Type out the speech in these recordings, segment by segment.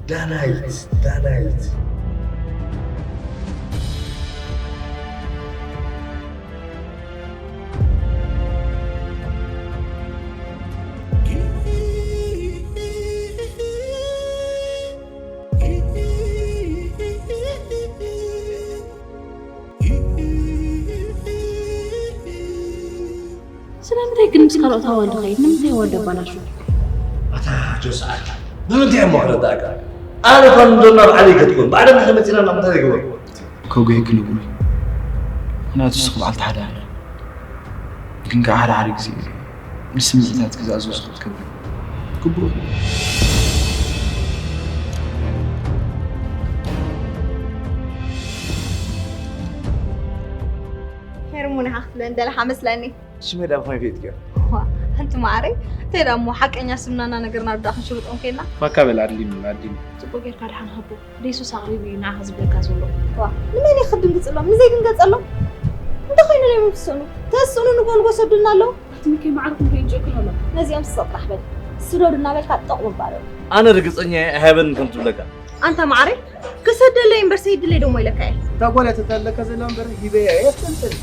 ዳናይት፣ ዳናይት። ስለምንታይ ግን ምስ ካልኦት ኣዋልድ ኸይድ ንምንታይ ወደ ኣባላሹ? ኣታ ጆስ ኣታ፣ ንምንታይ እሞ ክረዳእካ? ኣነ እኳ እንዶ ናብ ዓሊ ከትኮን ብዓለም ተመፂና ናብ እንታይ ይግበር? ከጉየኪ ንብሉ። ምክንያቱ ንስኺ በዓልቲ ሓደ ኣለ። ግን ከዓ ሓደ ሓደ ግዜ ንስምዒታት ክዛዘዙ ክትከብድ ግቡእ እዩ። ሄርሙን ኢኻ ክትብለኒ ደለኻ መስለኒ። ሽመይ ዳ ብኸመይ ፈሊጥክዮ? ዋ፣ ሓንቲ ማዕረይ እንታይ ዳ እሞ ሓቀኛ ስምናና ነገርና ዳ ክንሽርጦም ከይና። ማካበል ኣድሊም ኣድሊም ጽቡቅ ጌርካ ድሓን ሃቦ። ደሱስ ኣቕሪቡ እዩ ንዓኻ ዝብለካ ዘሎ። ዋ፣ ንመን እዩ ክድንግጽሎም? ንዘይድንገጸሎም? እንተኾይኑ ለምን ትስእኑ? ተስእኑ ንጎ ንጎ ሰዱና ኣለዉ። ኣቲ ሚከይ መዓርኩም ከይንጨክን ኣሎ። ነዚኦም ስቕ ጥራሕ በል። ስደዱ እናበልካ ጠቕ ምባል ኣሎ። ኣነ ርግጸኛ እየ ኣይሃበንን ከም ትብለካ። ኣንታ ማዕረይ ክሰደለይ እምበር ሰይድለይ ደሞ ኢለካ እየ። እታ ጓል እያ ተታለካ ዘላ እምበር ሂበያ እየ ትፈልጥን።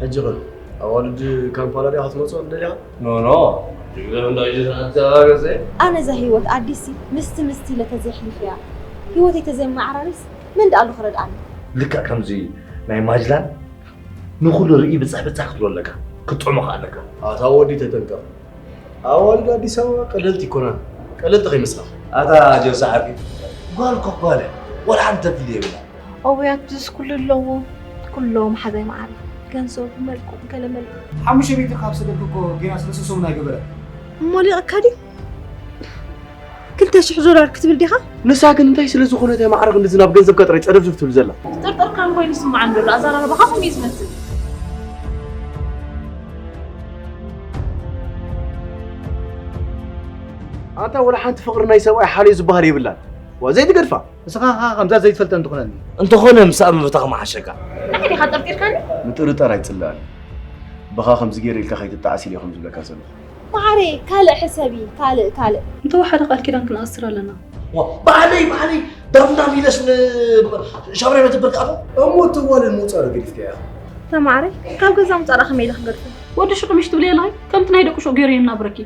ሕጂ ኸ ኣዋልድ ካምፓላ ዲኻ ክትመፅኦ ንደሊኻ? ኖ ኖ ጅግረ እንዳጅ ተናተባገሰ ኣነ እዛ ህይወት ኣዲሲ ምስቲ ምስቲ ኢለ ተዘይሕሊፈያ ህይወተይ ተዘይመዓራሪስ መን ደኣ ኣሎ ክረድኣኒ? ልክዕ ከምዚ ናይ ማጅላን ንኹሉ ርኢ ብጻሕ ብጻሕ ክትብሎ ኣለካ፣ ክትጥዕሞ ከኣ ኣለካ። ኣታ ወዲ ተጠንቀቕ። ኣዋልድ ኣዲስ ኣበባ ቀለልቲ ይኮናን፣ ቀለልቲ ከይመስላካ። ኣታ ጆስ ዓቢ ጓል ኮ ጓል እያ፣ ወላ ሓንቲ ተፍሊ የብላ። ኣወያት ድስ ኩሉ ኣለዎ። ኩሎም ሓዛይ መዓረ ገንዘቡ መልክዑ ገለ መልክዑ ሓሙሽተ ቤት ካብ ሰደድኩ እኮ ጌና ሰለስተ ሰሙን ኣይገበረ። እሞ ሊቕካ ድዩ? ክልተ ሽሕ ዶላር ክትብል ዲኻ? ንሳ ግን እንታይ ስለ ዝኾነት እያ ማዕረ ክንድዚ ናብ ገንዘብካ ጥራይ ጨደፍድፍ ትብል ዘላ? ዝጥርጠርካን ኮይኑ ይስምዓኒ ዘሎ ኣዘራርባኻ ከምኡ እዩ ዝመስል። ኣንታ ወላ ሓንቲ ፍቕሪ ናይ ሰብኣይ ሓልዮ ዝበሃል የብላን። ዋ ዘይትገድፋ። ንስኻ ኸዓ ከምዛ ዘይትፈልጠ እንተኾነኒ። እንተኾነ ምሳኣ ምፍታኽ ምሓሸካ። ንዓይ ዲኻ ጠርጢርካኒ? ምጥርጣር ኣይጽላእን። ብኻ ከምዚ ገይረ ኢልካ ከይትጠዓስ ኢለ ከም ዝብለካ ዘለኹ። መዓረይ ካልእ ሕሰቢ ካልእ ካልእ። እንተወሓደ ቃል ኪዳን ክንኣስር ኣለና። ዋ ባዕለይ ባዕለይ ዳምዳም ኢለስ ንሻብራይ መተበል ክኣቶ። እሞ ትዋልን ምውጻእ ዶ ገዲፍካያ? ተማዕረይ ካብ ገዛ ምውጻእ ደኣ ከመይ ኢለ ክገድፎ? ወዲ ሹቕ ምሽ ትብሊ ኣለኺ ከምቲ ናይ ደቂ ሹቕ ገይሩ የናብረኪ።